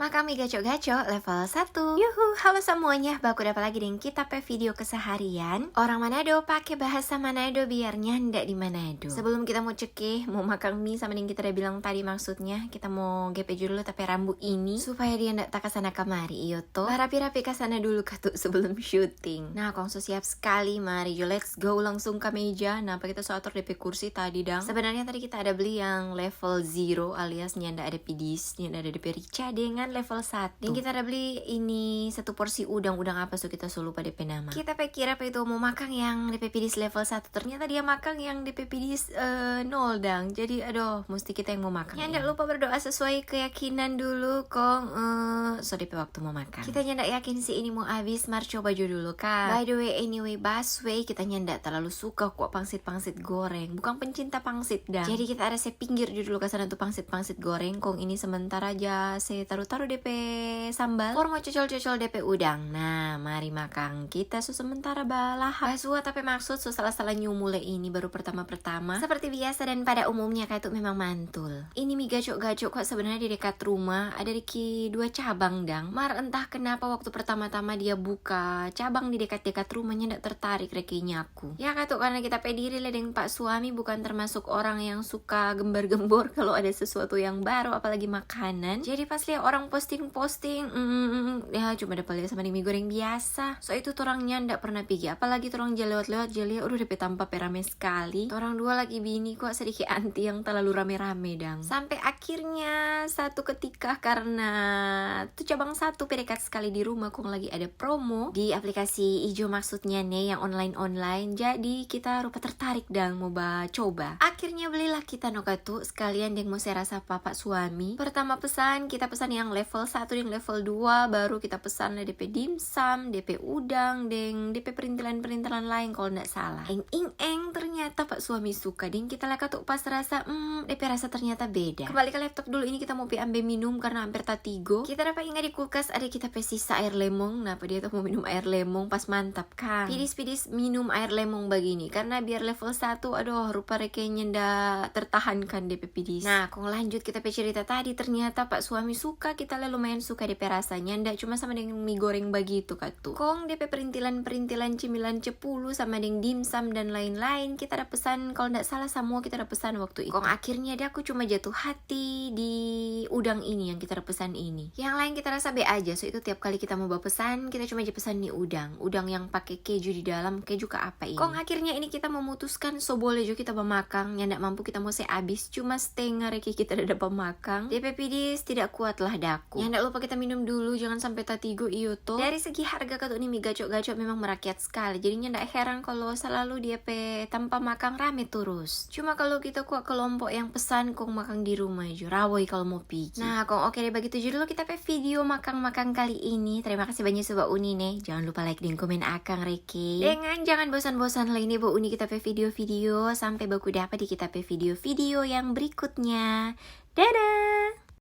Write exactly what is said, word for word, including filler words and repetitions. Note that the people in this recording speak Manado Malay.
Makan mi gaco-gaco level satu. Yuhu, halo semuanya, baku dapa lagi deng kita pe video keseharian. Orang Manado pake bahasa Manado biar nyanda di Manado. Sebelum kita mo ceke, mo makang mi sama deng kita da bilang tadi, maksudnya kita mo gepe jo dulu ta pe rambu ini supaya dia nda takasana kamari, iyo to. Barapi-rapi kasana dulu katu sebelum syuting. Nah, kong so siap skali, mari jo, let's go langsung ka meja. Napa kita so ator depe kursi tadi, dang? Sebenarnya tadi kita ada beli yang level zero alias nyanda ada pidis, nyanda ada depe rica dengan level satu. Deng kita ada beli ini satu porsi udang, udang apa so kita so lupa depe nama. Kita pe kira pa itu mo makang yang depe pidis level satu, ternyata dia makang yang depe pidis, eh, nol, dang. Jadi, aduh, musti kita yang mo makang. Nyanda lupa berdoa sesuai keyakinan dulu, kong, eh, so depe waktu mo makang. Kita nyanda yakin si ini mo abis, mar coba jo dulu, ka. By the way, anyway, busway, kita nyanda talalu suka kwa pangsit-pangsit goreng. Bukang pencinta pangsit, dang. Jadi kita ada se pinggir jo dulu kasana tu pangsit-pangsit goreng, kong ini sementara ja se taru-taru depe sambal. For mo cocol-cocol depe udang. Nah, mari makang. Kita so sementara balahap. Basua, tapi maksud so salah-salah nyumule ini baru pertama-pertama. Seperti biasa dan pada umumnya, katu memang mantul. Ini mi gaco-gaco kwa sebenarnya di dekat rumah, ada riki dua cabang, dang. Mar entah kenapa waktu pertama-tama dia buka cabang di dekat-dekat rumah, nyanda tertarik riki nyaku. Ya katu, karena kita pe diri le deng pak suami bukan termasuk orang yang suka gembar-gembor kalau ada sesuatu yang baru, apalagi makanan. Jadi pas lia orang posting-posting, mm, ya cuma dapa lia sama deng mi goreng biasa. So itu torang nyanda pernah pigi, apalagi torang ja lewat-lewat ja lia, aduh, depe tampa pe rame skali. Torang dua laki bini kwa sedikit anti yang talalu rame-rame, dang. Sampe akhirnya satu ketika karena tu cabang satu pe dekat skali di rumah, kong lagi ada promo di aplikasi ijo, maksudnya ne, yang online-online. Jadi kita rupa tertarik, dang, mo ba coba. Akhirnya belilah kita no katu, skalian deng mo se rasa pa pak suami. Pertama pesan, kita pesan yang level satu deng level dua, baru kita pesan le depe dimsum, depe udang, deng depe perintilan-perintilan laeng kalo nda salah. Eng ing eng, ternyata pak suami suka, deng kita lia katu pas rasa, hmm, depe rasa ternyata beda. Kembali ka laptop dulu, ini kita mo pi ambe minum karena amper tatigo. Kita dapa inga di kulkas ada kita pe sisa aer lemong. Napa dia tu mo minum aer lemong, pas mantap kang. Pidis-pidis minum aer lemong bagini, karena biar level satu, aduh, rupa reke nyanda tertahankan depe pidis. Nah, kong lanjut kita pe cerita tadi, ternyata pak suami suka kita le, lumayan suka depe rasanya, nda cuma sama deng mi goreng bagitu katu. Kong depe perintilan-perintilan cemilan cepulu sama deng dimsum dan lain-lain, kita ada pesan, kalo nda salah samua kita ada pesan waktu itu. Kong akhirnya dia, aku cuma jatuh hati di udang ini yang kita ada pesan ini. Yang lain kita rasa be aja, so itu tiap kali kita mo bapesan, kita cuma ja pesan ni udang. Udang yang pake keju di dalam, keju ka apa ini. Kong akhirnya ini kita memutuskan so boleh jo kita bamakang, nyanda mampu kita mo se abis, cuma stenga reke kita da dapa makang. Depe pidis tidak kuat lah daku. Nyanda lupa kita minum dulu, jangan sampe tatigo, iyo to. Dari segi harga katu ni mi gaco-gaco memang merakyat skali, jadi nyanda heran kalo salalu dia pe tampa makang rame turus. Cuma kalo kita kwa kelompok yang pesan kong makang di rumah jo, rawoi kalo mo pigi. Nah, kong oke deh, bagitu jo dulu kita pe video makang-makang kali ini. Terima kasih banya so bauni ne. Jangan lupa like deng komen akang reke. Dengan jangan bosan-bosan lei ne bauni kita pe video-video. Sampe baku dapa di kita pe video-video yang berikutnya. Dadah!